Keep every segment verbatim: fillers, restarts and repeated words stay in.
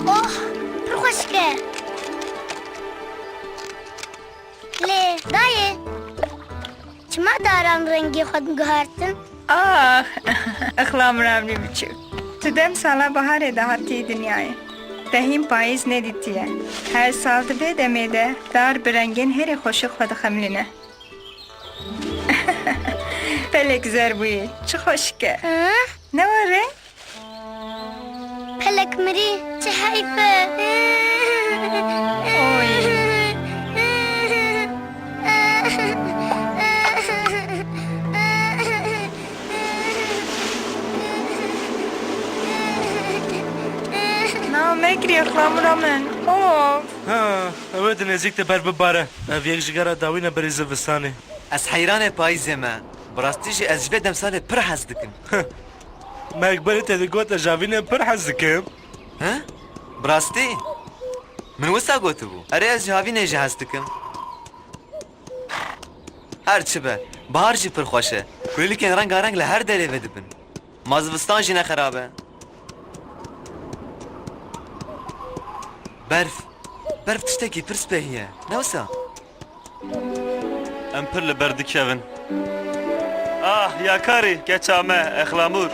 Oh, pir xweşik e. Lê dayê, çima daran rengê xwe guhartin? Ah, ixlam Ramlî biçûk. Tu dem sala biharê de hatî dinyayê. Te hîn payîz nedîtiye. Her sal di vê demê de dar bi rengên herî xweşik xwe dixemilîne. Pelek zer bûyî, çi xweşik e. Hı? Ne were? Pelek mirî, çi heyf e. Oy. Na, mekirî, xlamura min. Of. Ha, ew ê di nêzîk de ber bibare. Ev yek ji gera dawî ne berî zivistanê. Ez heyranê payîzê me. Bi rastî jî ez ji vê demsalê pir hez dikim. Me yek berî te digot ez ji havînên pir hez dikim. He? Bi rastî? Min wisa gotibû. Erê, ez ji havînê jî hez dikim. Her çi be, bahar jî pir xweş e. Kulîlkên rengareng li her derê vedibin. Ma zivistan jî ne xerab e. Berf. Berf tiştekî pir spehî ye. Ne wisa? Em pir li ber dikevin. Ah, ya karî, keça me, Exlamûr.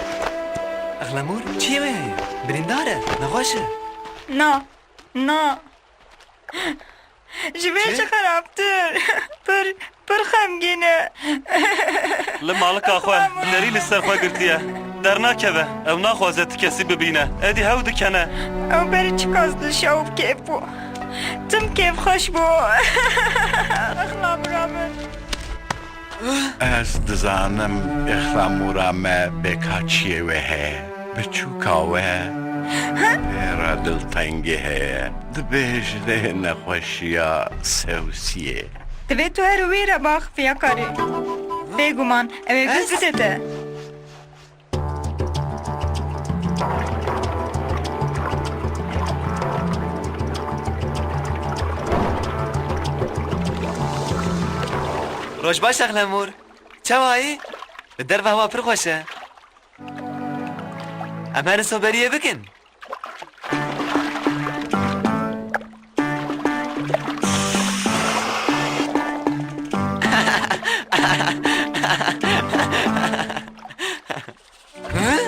Exlamûr? Çiyê wê heye? Birîndar e, nexweş e. Na, na. Ji vê Çi? Jî xerabtir. Pir, pir xemgîn e. Li malika xwe, Exlamûr, derî li ser xwe girtiye. Dernakeve, ew naxwaze ti kesî bibîne. Êdî hew dikene. Ew berî çiqas dilşa û bi kêf bû. Tim kêfxweş bû. Exlamûra min. Ez dizanim Exlamûra me bêka çiyê wê heye. Biçûka we pê re diltengî heye. Dibêjne nexweşiya sewsiyê. Divê tu her wî re biaxivî ya karî. Bêguman, ew ê guh bide te. Roj baş, Exlemûr. Çawa yî? Li derve hewa pir xweş e. Em herin soberiyê bikin. Hı?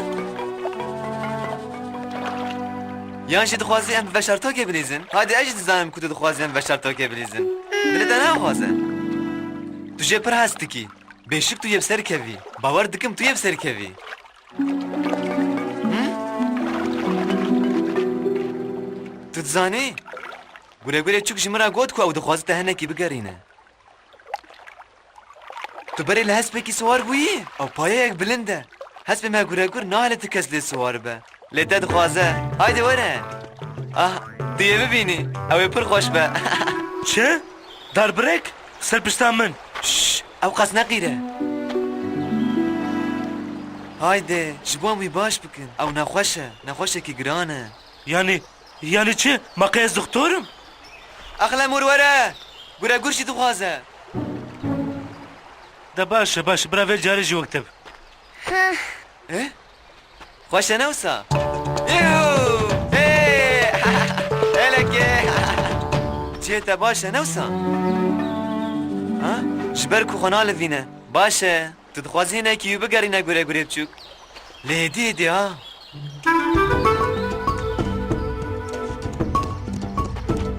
Yan jî dixwazî em bi veşartokê bilîzin? Hadi ez jî dizanim ku tu dixwazî em bi veşartokê bilîzin. Dilê te naxwaze. Tu jê pir hez dikî. Bêşik tu yê bi ser kevî. Bawer dikim tu yê bi ser kevî. Hı? Tu dizanî? Guregurê çûk ji min re got ku ew dixwaze te hinekî bigerîne. Tu berê li hespekî siwar bûyî? Ew payeyek bilind e. Hespê me Guregur nahêle ti kes lê siwar be. Lê te dixwaze. Haydi were. Ah, tu yê bibînî. Ew ê pir xweş be. Çi? Darbirek? Ser pişta min. Şş, ew qas neqîre. Haydi, ji bo em wî baş bikin. Ew nexweş e. Nexweşekî giran e. Yanî, yanî çi? Ma qey ez dixtor im? Exlemûr were! Guregur jî dixwaze. De baş e, baş e. Bira vê carê jî wek te be. Eh? Xweş e ne wisa? Yuh! Ê! Heleke! Cihê te baş e ne wisa? Ha? Ji ber ku xwe nalivîne. Baş e. Tu dixwazî hinekî wî bigerîne Guregurê biçûk? Lê hêdî hêdî ha.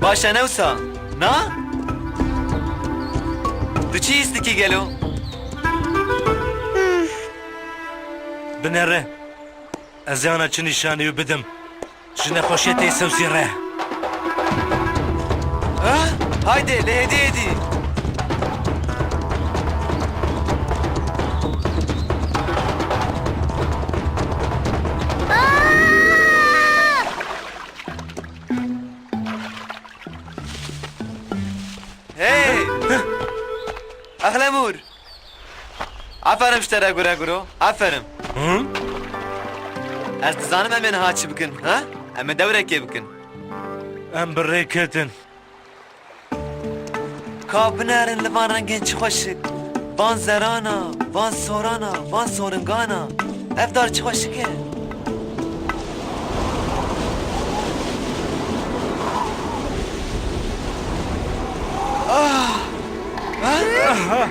Baş e ne wisa? Na? Tu çi hîs dikî gelo? Binêre. Ez ê ana çi nîşanî wî bidim? Ji nexweşiyê tê sewsî re. Ah, haydi, lê hêdî hêdî. Hey! Exlemûr! Aferin ji te re Gureguro. Aferin. Hı? Ez dizanim em ê niha çi bikin, ha? Em ê dewrekê bikin. Em bi rê ketin. Ka binerin li van rengên çi xweşik. Van zerana, van sorana, van soringana. Ev dar çi xweşik e. Ah! Ah!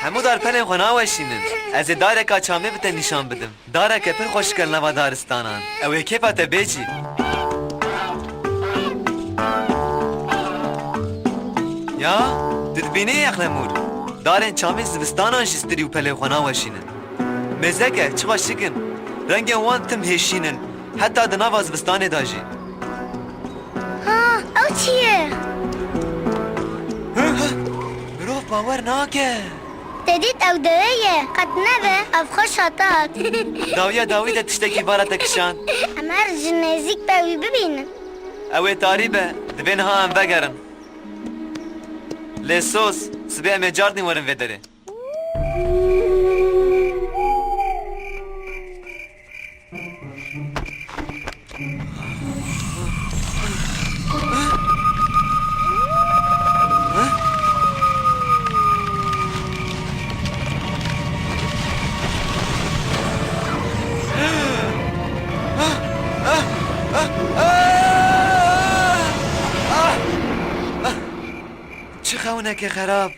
Hemû dar pelên xwe naweşînin. Ez ê dareka çamê bi te nîşan bidim. Dareke pir xweşik e li nava daristanan. Ew ê kêfa te bê jî. Ya, tu dibînî Exlemûr? Darên çamê zivistanan jî stirî û pelên xwe naweşînin. Mêzek e, çi xweşik in. Rengên wan tim hêşîn in. Heta di nava zivistanê de jî. Ha, ew çi ye? Mirov bawer nake. Te dît ew dewê ye, qet nebe, ev xweş hat. Dawiya dawî de tiştekî vala te kişand. Em her ji nêzîk be wî bibînin. Ew ê tarî be, divê niha em vegerin. Lê soz, sibê em ê cardin werin vê derê. Çi xewneke xerab.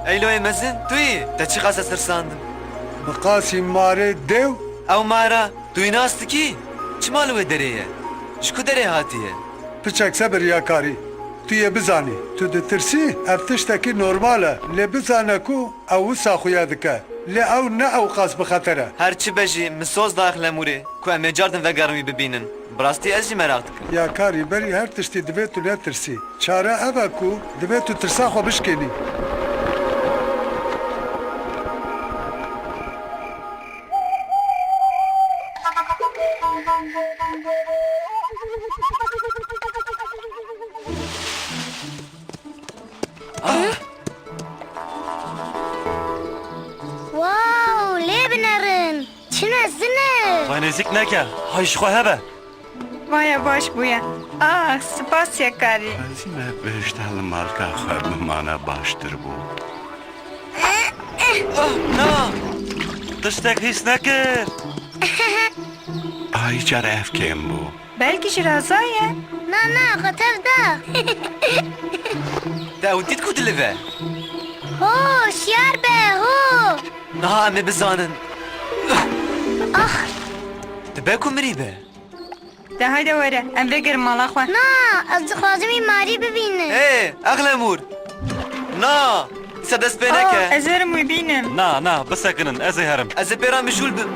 Eyloyê mezin, tu yî? Te çiqas ez tirsandim. Bi qasî marê dew. Ew mara. Tu wî nas dikî? Çima li wê derê ye? Ji ku derê hatiye? Piçek sebir ya karî. Tu yê bizanî. Tu ditirsî, ev tiştekî normal e. Lê bizane ku ew wisa xuya dike. Lê ew ne ewqas bi xeter e. Her çi be jî, min soz da Exlemûrê ku em ê cardin vegerin wî bibînin. Bi rastî ez jî meraq dikim. Ya karî, berî her tiştî divê tu netirsî. Çare ev e ku divê tu tirsa xwe bişkênî. Wow, lê binerin. Çi mezin e. Xwe nêzîk neke. Hay ji xwe hebe. Vaya baş bûye. Ah, spas ya karî. Ez me bihişta li malka xwe bimana baştir bû. Ah, na! Tiştek hîs nekir. Ay, cara ev kêm bû. Belkî ji raza ye. Na, na, xwe tev da. Te ew dît ku dilive? Ho, şiyar be, ho. Niha em ê bizanin. Ah. Dibe ku mirî be. De hayde were, em vegerin mala xwe. Na, ez dixwazim wî marî bibînim. Ê, Exlemûr! Na! Dîsa dest pê neke. Oh, ez werim wî bînim. Na, na, bisekinin, ez ê herim. Ez ê pê re mijûl bim.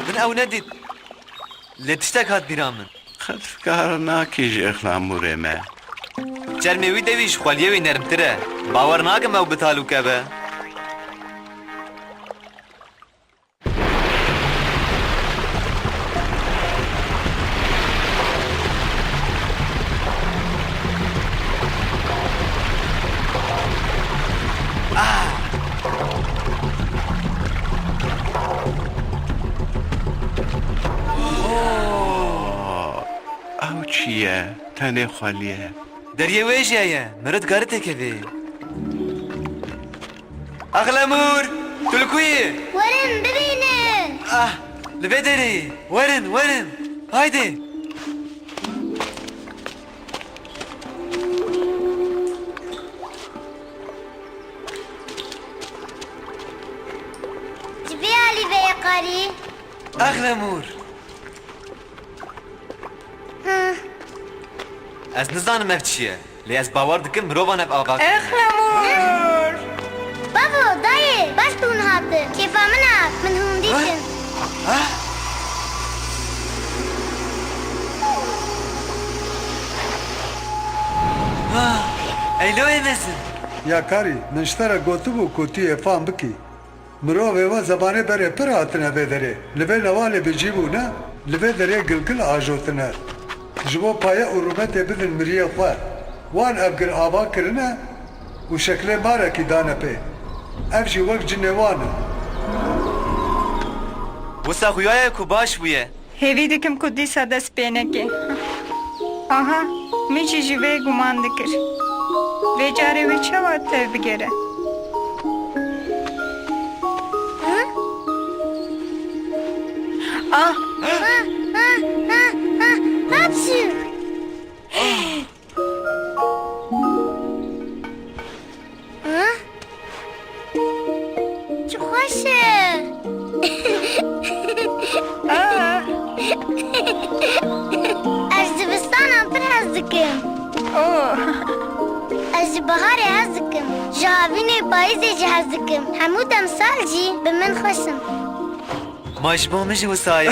Min ew nedît. Lê tiştek hat bîra min. Qet fikar nakî ji Exlemûrê me. Çermê wî de wî ji xweliyê wî nermtir e. Bawer nakim ew bi talûke be. Ah! Oh! Ew çi ye? Tenê xweliye. Deriyê wê jî heye. Meriv dikare têkevê. Exlemûr, tu li ku yî? Werin bibînin. Ah, li vê derê. Werin, werin. Haydi. Ji vê alî veye qarî. Exlemûr. Hı. Ez nizanim ev çi ye, lê ez bawer dikim mirovan ev ava kirine. Exlemûr! Bavo, dayê, baş bû niha. hate. Kêfa min hat. Min hûn dîtin. Eyloyê mezin. Ya karî, min ji te re gotibû ku tu yê fam bikî. Mirovê we zemanê berê pir hatine vê derê. Li vê newalê bi cî bûne, li vê derê gilgil ajotine. Ji bo paye û rûmetê bidin miriyê xwe. Wan ev gir ava kirine û şeklê marekî dane pê. Ev jî wek cinê wan e. Wisa xuya ye ku baş bûye. Hêvî dikim ku dîsa dest pê neke. Aha, min jî ji vê guman dikir. Vê carê wê çawa tev bigere? Ah! Hapşî! Hı? Çi xweş e. Aa. Ez zivistanan pir hez dikim. Oh. Ez ji biharê hez dikim. Ji havînê payîzê jî hez dikim. Hemû demsal jî bi min xweş in. Ma ji bo min jî wisa ye.